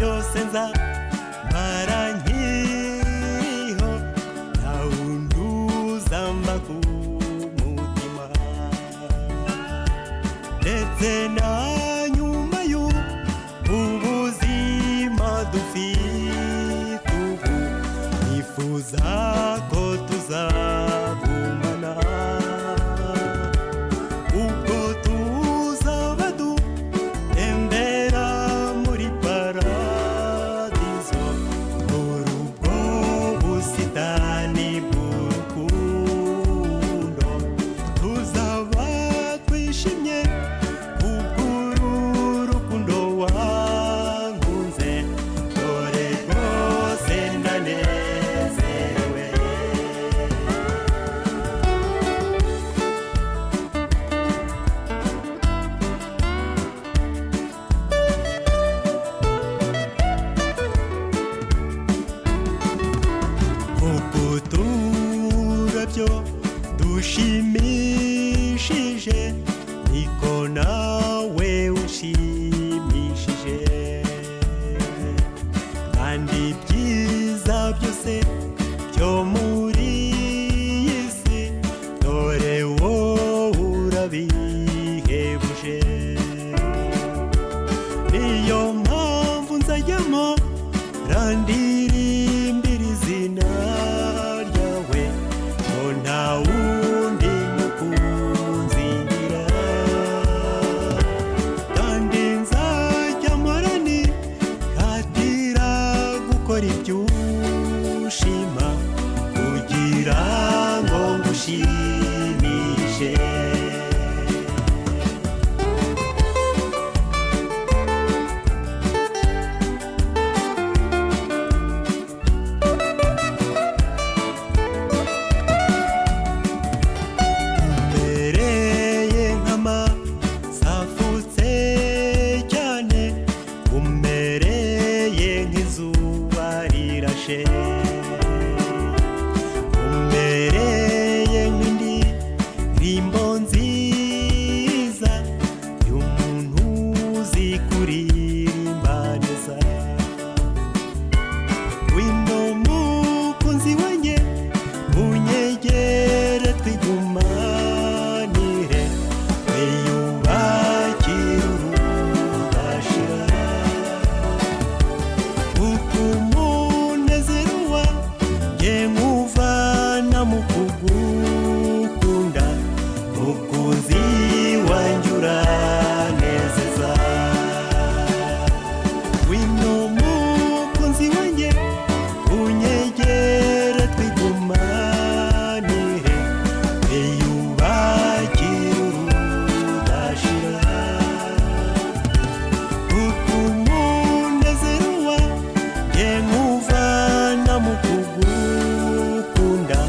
yose nzamara nkiriho, nta wundi uzamba ku mutima. Ndetse na nyuma y'ubuzima dufite ubu, nifuza ko tuzagumana, ubwo tuzaba dutembera muri paradizo, muri ubwo busitani bw'urukundo. Tuzaba twishimye kubw'uru rukundo wankunze. Dore rwose ndanezerewe. Kuko uturabyo dushimishije, niko nawe ushimishije. Kandi ibyiza byose byo muri iyi si, dore wowe urabihebuje. Niyo mpamvu nzajyamo randirimbira izina ryawe, ngo nta wundi mukunzi ngira. Kandi nzajya mpora nihatira gukora ibyo ushima, kugira ngo ngushimishe. Umbereye nk'amasafutse cyane, umbereye nk'izuba rirashe, umbereye nk'indirimbo nziza y'umuntu uzi kuririmba neza. Wino mukunzi wanjye, unyegere twigumanire, wiyubakire urudashira. Kuko umunezero wanjye nkuvana mu kugukunda, mukunzi wanjye uranezeza. Wino mukunzi wanjye, unyegere twigumanire, wiyubakire urudashira. Kuko umunezero wanjye nkuvana mu kugukunda.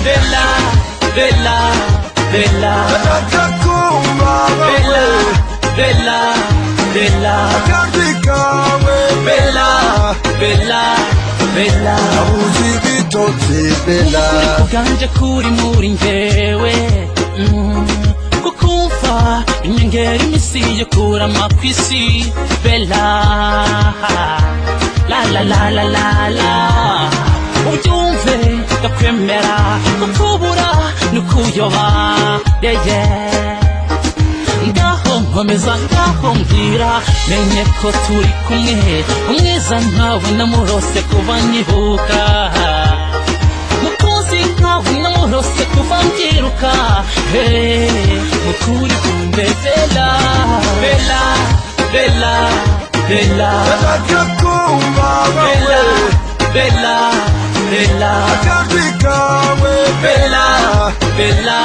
Bella, Bella, Bella. Ndakakumva. Bella, Bella, Bella. Akajwi kawe. Bella, Bella, Bella. Nabuze ibitotsi, Bella. Uganje kuri muri njyewe, kukumva inyongera iminsi yo kurama ku isi. Bella, la la la la la la, ubyumve ndakwemera, kukubura ni ukuyoba, yeah. Ngaho nkomeza, ngaho mbwira, menye ko turi kumwe. Umwiza nkawe namurose kuva nkivuka, mukunzi nkawe namurose kuva mbyiruka. Hey, mukuri kumbe. Bella, Bella, Bella, Bella. Ndakakumva. Bella, Bella, Bella. Akajwi kawe. Bella, Bella,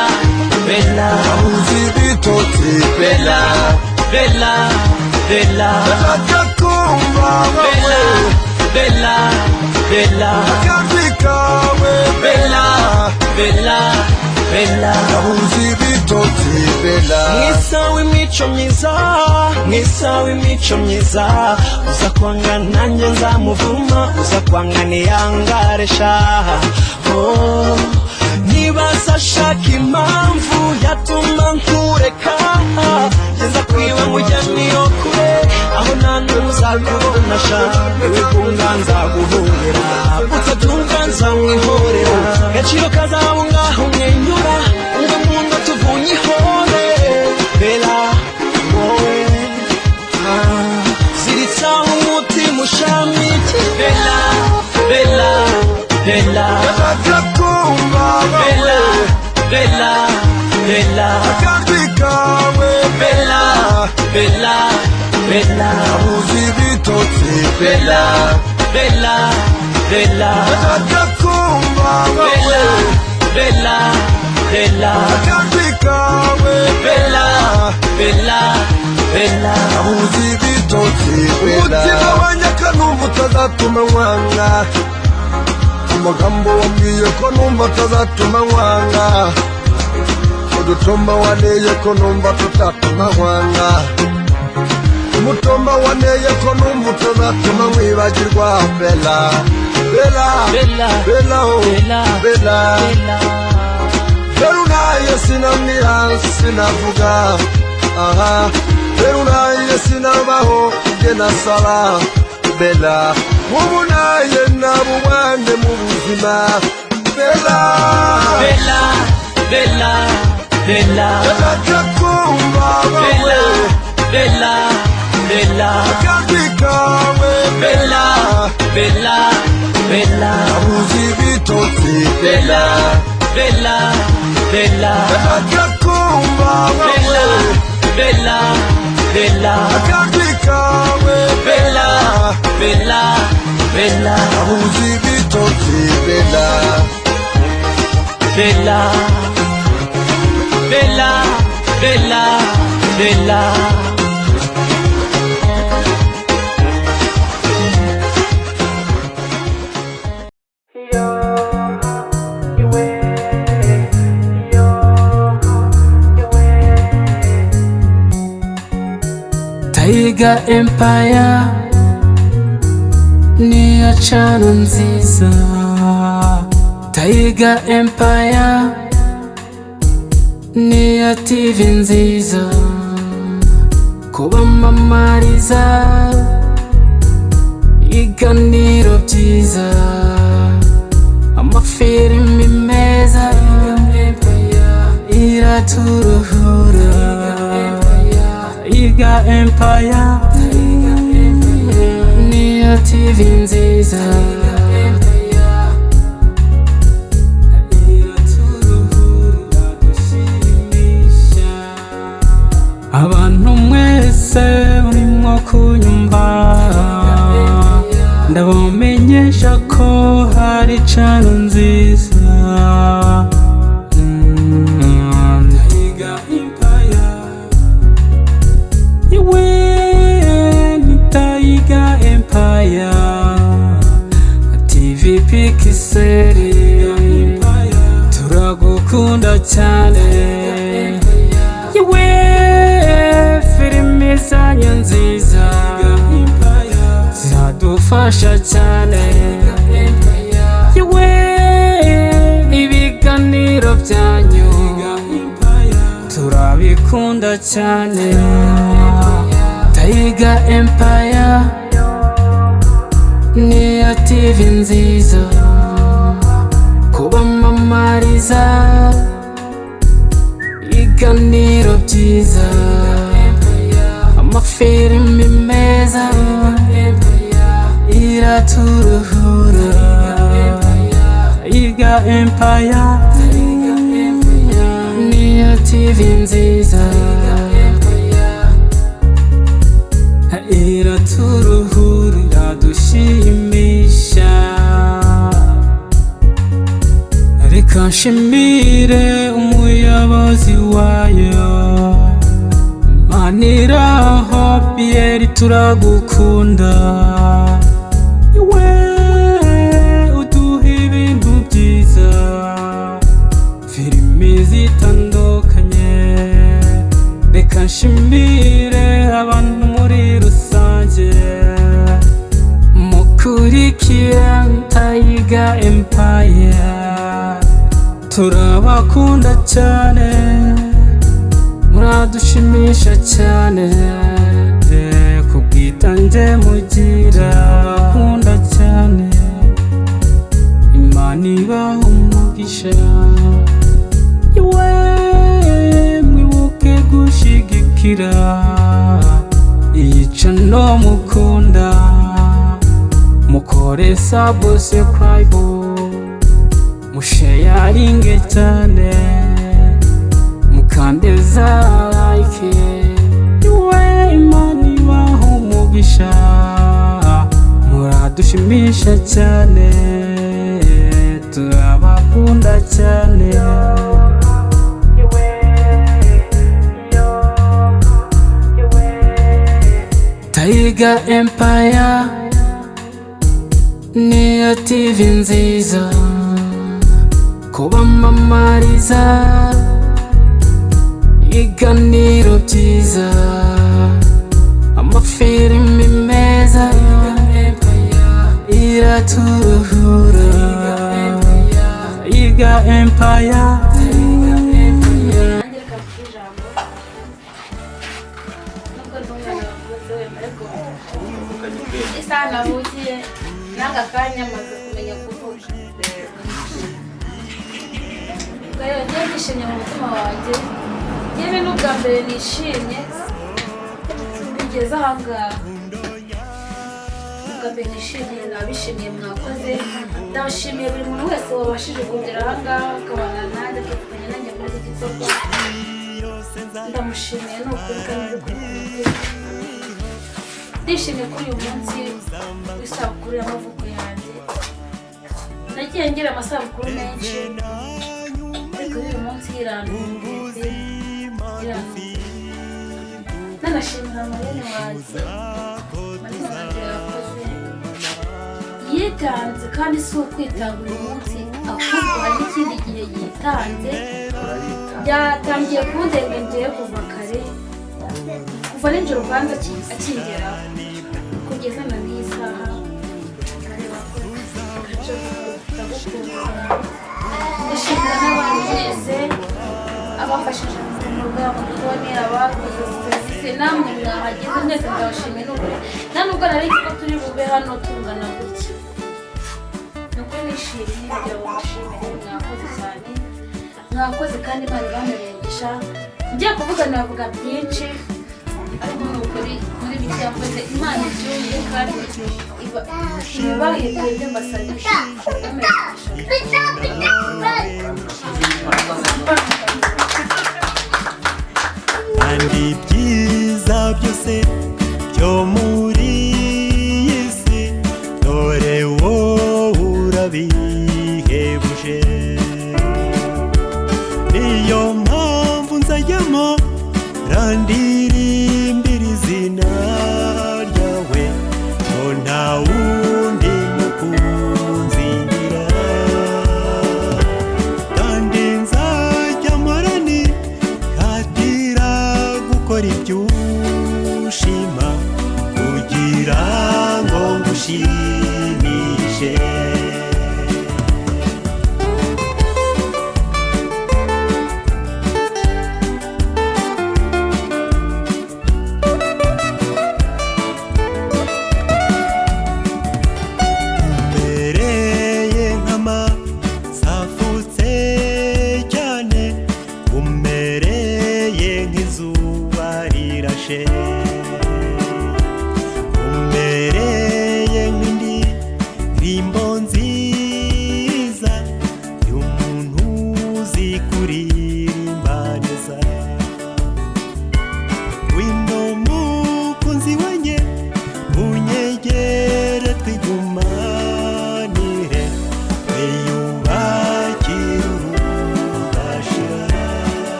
Bella. Nabuze ibitotsi. Bella, Bella, Bella. Ndakakumva. Bella, Bella, Bella. Akajwi kawe. Bella, Bella, Bella. Nabuze ibitotsi, Bella. Mwiza w'imico myiza, mwiza w'imico myiza, uza kwanga nanjye nzamuvuma, uza kwanga niyangare sha, oh. nasha Wikunga nzaguhorera Utabyumva nzamwihorera Gaciro kazabu ngaho umwenyura Unga nkunda tuvunye ihore Bella wowe ah, Ziritsa umutima ushamike Bella Bella Bella Ndashaka kumva Bella wowe Bella Bella Akajwi kawe Bella Bella Bella Nabuze ibitotsi Bella Bella Bella Ndashaka kumva wowe Bella Bella Bella Akajwi kawe Bella Bella Bella Nabuze ibitotsi Bella Umutima wanjye numva utazatuma nkwanga Amagambo wambwiye ko numva atazatuma nkwanga Udutumba waneye ko numva tutatuma nkwanga Umutumba waneye ko numva utazatuma nkwibagirwa Bella Bella Bella Bella oh Bella Bella Bella Berunaye sinamira sinavuga aha Berunaye sinabaho njye nasara Bella Mubunaye nabubande mu buzima Bella Bella Bella Bella Ndashaka kumva Bella wowe Bella Bella Akajwi kawe Bella Bella Bella Nabuze ibitotsi Bella Bella Bella Ndashaka kumva Bella wowe Bella Bella Akajwi kawe Bella Bella Bella Nabuze ibitotsi Bella Bella Bella Bella Bella Tiger Empire niyo cano nziza Tiger Empire niyo TV nziza kubamamariza ibiganiro byiza amafilimi meza iraturuhura Iga Empire niyo TV nziza Abantu mwese murimo kunyumva ndabamenyesha ko hari cano nziza Tiger Empire Yewe ni Tiger Empire TV Pixel turagukunda cyane yewe filimi zanyu nziza ziradufasha cyane yewe ibiganiro byanyu turabikunda cyane Tiger Empire niyo TV nziza kubamamariza ibiganiro byiza amafilimi meza iraturuhura Iga Empire niyo TV nziza iraturuhura iradushimisha reka nshimire umuyobozi wayo Maniraho Pierre turagukunda iwe uduha ibintu byiza filimi zitandukanye reka nshimire abantu muri rusange mukurikira Tiger Empire turabakunda cyane muradushimisha cyane ku bwitange Ubwenge mugira bakunda cyane, Imana ibaha umugisha. Iwe mwibuke gushigikira iyica no mukunda, mukore subscribe, musharinge cyane, mukande za like. Iwe Imana ibaha umugisha, muradushimisha cyane, turabakunda cyane. Tiger Empire niyo TV nziza kubamamariza ibiganiro byiza, amafilimi meza iraturuhura. Tiger Empire. Nanjye reka mvuge ijambo, nubwo ndi umwana wavutse wenda, ariko isaha navukiye n'aka kanya maze kumenya kuvuga. Ubwo rero njyewe nishimye mu mutima wanjye, njyewe n'ubwa mbere nishimye bigeze ahangaha. Ubwa mbere nishimiye, nabishimiye, mwakoze. Ndabashimiye buri muntu wese wabashije kugera ahangaha, akabana nanjye, akifatanya nanjye muri iki gikorwa. Ndamushimiye ni ukuri kandi mbikuye ku mutima. Ndishimye kuri uyu munsi w'isabukuru y'amavuko yanjye. Nagiye ngira amasabukuru menshi, ariko uyu munsi irantunguye pe, irantunguye. Nanashimira marraine wanjye. Marraine wanjye yakoze, yitanze, kandi si ukwitanga uyu munsi, ahubwo hari n'ikindi gihe yitanze. Byatangiye kundenga ngewe kuva kare, kuva nijoro kwanza akingeraho kugeza na n'iyi saha. Areba ko ndagukunda. Ndashimira n'abandi mwese abafashije mu bwabo, mu gikoni, abakoze serivisi, namwe mwahageze mwese, ndabashimiye ni ukuri. Nta nubwo nari nzi ko turi bube hano tungana gutya. Ni ukuri nishimye kugira ngo mbashimire. Mwakoze cyane, mwakoze, kandi Imana ibamurengesha. Ngiye kuvuga navuga byinshi, ariko ni ukuri muri bike yakoze, Imana ibyumve kandi ibahe ibyo mbasabye. Ibahe. Kandi ibyiza byose byo muri iyi si, dore wowe urabihebuje. Niyo mpamvu nzajyamo randi.